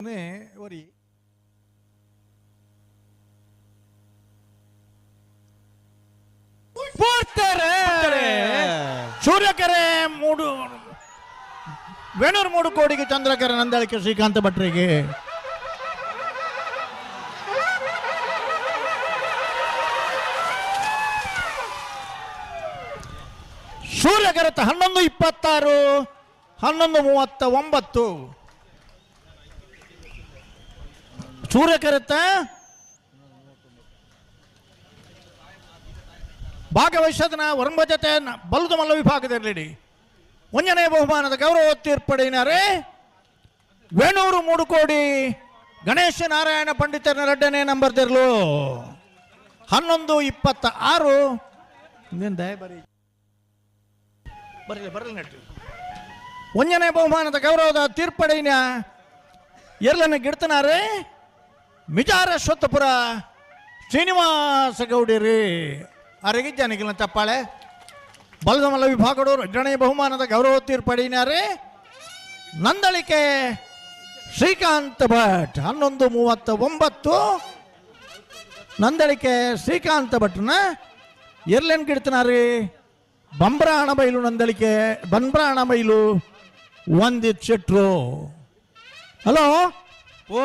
ಒರಿ ಪೂರ್ತಾರೆ. ಸೂರ್ಯಕೆರೆ ಮೂಡು ವೇಣೂರು ಮೂಡು ಕೋಡಿಗೆ ಚಂದ್ರಕೆರೆ ನಂದಳಿಕೆ ಶ್ರೀಕಾಂತ ಭಟ್ರಿಗೆ. ಸೂರ್ಯಕೆರೆ 11:26, 11:39. ಸೂರ್ಯಕೆರೆತ ಭಾಗವಹಿಸದನ ಒರಂಬ ಜೊತೆ ಬಲದ ಮಲ್ಲ ವಿಭಾಗದಲ್ಲಿ ಒಂಜನೇ ಬಹುಮಾನದ ಗೌರವ ತೀರ್ಪಡಿನಾರೆ ವೇಣೂರು ಮೂಡುಕೋಡಿ ಗಣೇಶ ನಾರಾಯಣ ಪಂಡಿತರ ಎರಡನೇ ನಂಬರ್ ತಿರ್ಲು 11:26. ಇನ್ನೇನ್ ದಯ ಬರಿ ಬರಲಿ ಬರಲಿ ನೆಟ್ಟು. ಒಂಜನೇ ಬಹುಮಾನದ ಗೌರವದ ತೀರ್ಪಡಿನ ಎರಡನೇ ಗಿಡ್ತನಾರೆ ಮಿಜಾರ ಸ್ವತ್ತಪುರ ಶ್ರೀನಿವಾಸ ಗೌಡಿರಿ. ಅರಗಿಜ್ಜಾನಿಗಿಲ್ಲ ಚಪ್ಪಾಳೆ. ಬಲದಮಲ್ಲ ವಿಭಾಗಡು ಎರಡನೇ ಬಹುಮಾನದ ಗೌರವ ತೀರ್ಪಡಿನಾರೆ ನಂದಳಿಕೆ ಶ್ರೀಕಾಂತ್ ಭಟ್, 11:39. ನಂದಳಿಕೆ ಶ್ರೀಕಾಂತ್ ಭಟ್ನ ಎರ್ಲೆನ್ ಗಿಡ್ತನಾರಿ ಬಂಬ್ರಾಣ ಬೈಲು ನಂದಳಿಕೆ ಬಂಬ್ರಾಣ ಬೈಲು ವಂದಿತ್ ಶೆಟ್ರು. ಹಲೋ. ಓ.